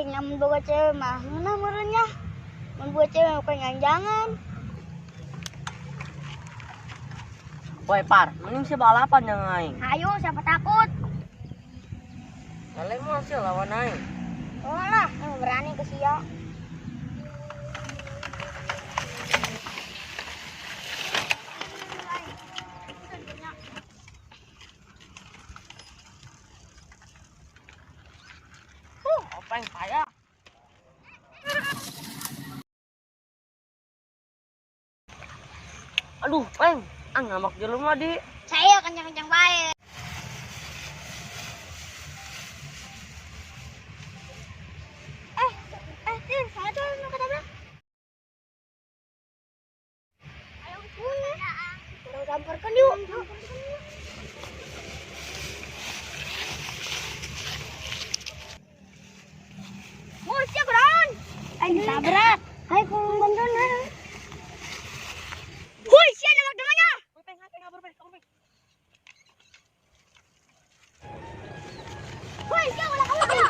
Lamun boga cewek mah ngeunah meureun nya. Mun boga cewek mah nganjangan. Woi Par, mending sih balapan yang aing. Hayu, siapa takut? Kalian mau sih lawan aing. Oh lah, yang berani ke sia. Apa yang payah? Aduh, peng, ah ngamak jelema di. Saya kencang-kencang bae. Eh, eh, Tin, salah tuh nu ketabrak. Ayo pun. Urang samperkeun yuk. Mun sia kunaon? Aing ditabrak. Ayo kurang bantuan. Ayo. Hui, sia nembak temannya. Hui, sia ulah kamu.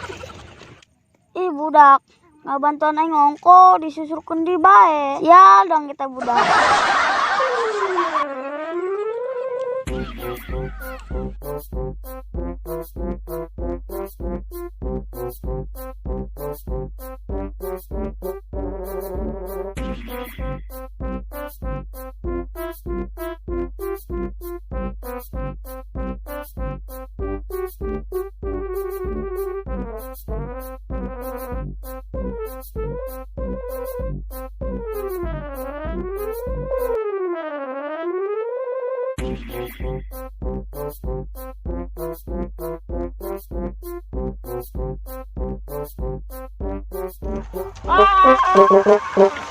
Ih budak, nggak bantuan aing ngongko disusurkeun di bae. Sial dong kita budak. Ah!